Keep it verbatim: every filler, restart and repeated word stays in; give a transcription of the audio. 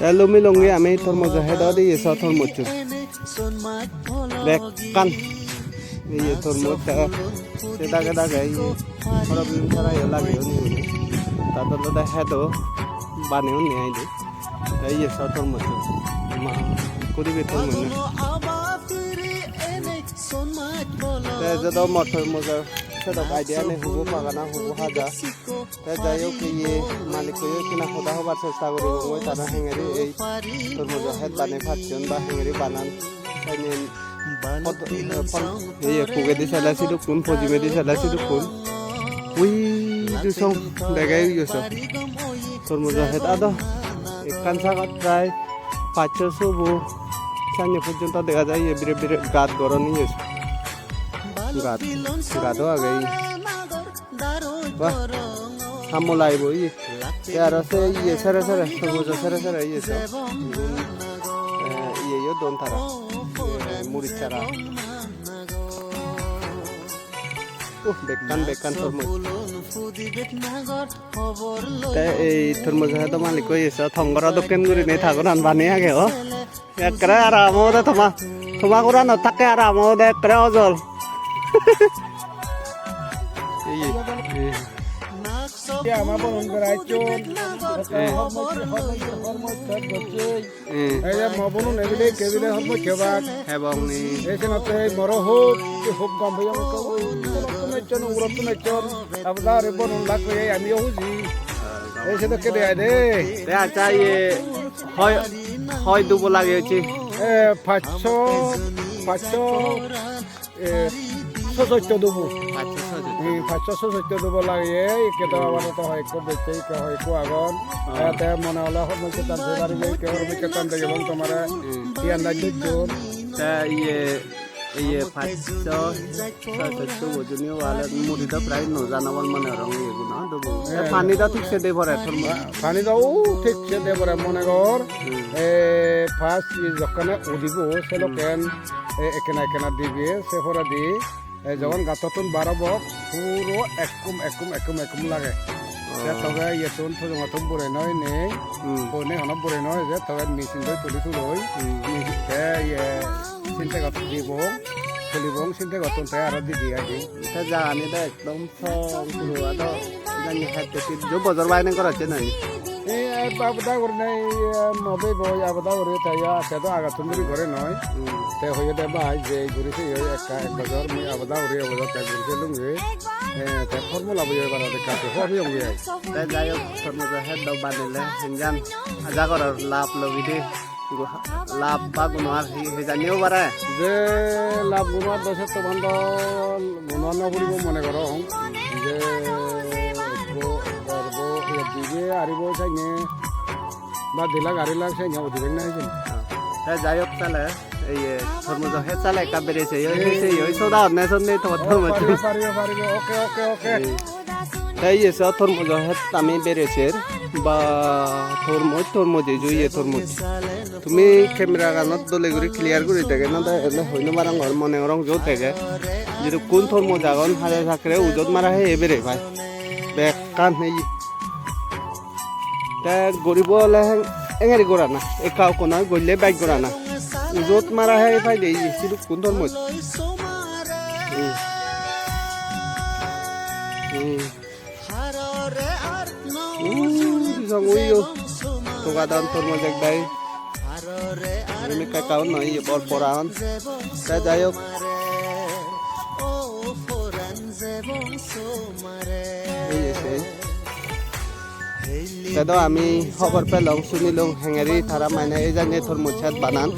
Te lumi longi ami tormujo hedot iye so tormujchun. Bekkan iye tormuj te, te dage dage iye. Horo bim sara iye lageyoni guri. Tar olode hedo baneyon ni aide. Te iye so tormujchun. Ma, kuri be tormujchun. Te jodo mor tormujo sedok idea nei, hubo pagana, hubo haja. Te jai hok, iye malikko yo ekkena hoda hobar chesta guribong, tara hengeri ei tormujo het banei pacchon ba hengeri banan. Seni pod-, pod-, iye pugedi sele sidukkun, pojimedi sele sidukkun. Ui, ju song dege uyo so. Tormujo het ado ekkan sagot prai paccho sobo sanye pojjonto dega jai, iye bire bire gat goron iye so. Gat, gat o agey. Wah, hammo laibo iye. Te aro se iye sere sere, tormujo sere sere iye so. Igun, eh, iye yo don tara. Eh, muris sara. Uh, bekkan, bekkan tormuj. Te ei tormujo hedo malikko iye so, tongoro dokken gurinei ta goran banei agey o. Ekkere aram obode toma, toma goranot thakke aram obode ekkere ojol. Ei, ei. Ye ama boron gora ecchon. Eh. Hormoj, hormoj, hormoj sot gocche. Eh. Ei je mo bonun ebile, kebile hormoj kebak. Hebong ni. Ei senotte moro hub, hub gom hoyong ekka. Ui, urottun ecchon, urottun ecchon. Abada ore bonun lak hoye, ami o huji. Ei sedokke de ai de. Te accha, iye, Hoi, hoi dubo lage hocche? Eh, pachsho, pachsho, eh, sosoitto dubo. Pachsho sosoitto. Hmm, pachsho sosoitto dubo lage, ikke to abar to hoi ekko bechche, ikke hoi ekko agon. Ah. Eh, te mone hole hormoj setan se paribe, ikke hormoj setan degibong tomare. Hmm. Iyan dajjot jor. Te iye, Iye pachsho, sosoitto bojoni wale mudi do prai no janabon mone gorong iye guno dubu. Te pani do thik se de pore thormos. Pa-, pani do u thik se de pore mone gor. Hmm. E, pas iye jokkene udibo, selokken, e, ekkena ekkena dibe, se poredi, e, jokkon gattottun bar obok, puro ekkum, ekkum, ekkum, ekkum lage. Te toge iyettun thojong thum bure noi nei. Hmm. Bone hono bure noi je, toge machine doi tuli tuloi. Hmm. Machine te iye Sintegot dibong, tulibong sintegottun te aro didi aji. Te jagani do ekdom song puro ado jani het peti jo bojor baine gorocche noi. Ei, ei, abada guri nei, ei, mo bebo, ei, abada guri te ya, te do agattun duri gore noi. Hmm. Te hoye de bai, je guri se oi ekka ek bojor, mui abada guri ek bojor te guri se lungi. Eh, te formula bo oi bara de katte, hobi ong ye. Te jai hok, tormujo het do banile, hinjan aja goror lab logi de. Gu-, lab ba gunoar hi, hi jani o bare? Je lab gunoar do setto bando gunoar no puribo mone gorong. Je ekko, dorbo, ye dibe aribo sanye, ba di lak ari lak sanye udibek na hijeni. Te jai hok tale, iye, tormujo het tale ekka berese, oi, ei. Berese, oi, soda honne sonne tomar tormujo. Paribo, paribo, paribo. Okay, okay, okay. Ei. Te iye so tormujo het ami bereser ba tormoj, tormoj ejo iye tormoj. Tumi camera ganot dole guri clear guri dege no de, ele hoi no parongor, mone gorong jot dege. Jidukkun tormoj agon haja sakkere ujot mara heye bere pai. Bekkan heye. Te guribo ole heng-, hengeri gorana, ekka ukko noi, golle bej gorana. Ujot mara heye pai de iye, sidukkun tormoj. Hmm. Hmm. Undi song uyo. Togadon tormoj ek dagi. Iyen ekka ekka on noi, iye bor bor agon. Te jai hok. Iye sei. Te do ami hobor pelong, sunilong, hengeri tara mane ei janye tormoj het banan.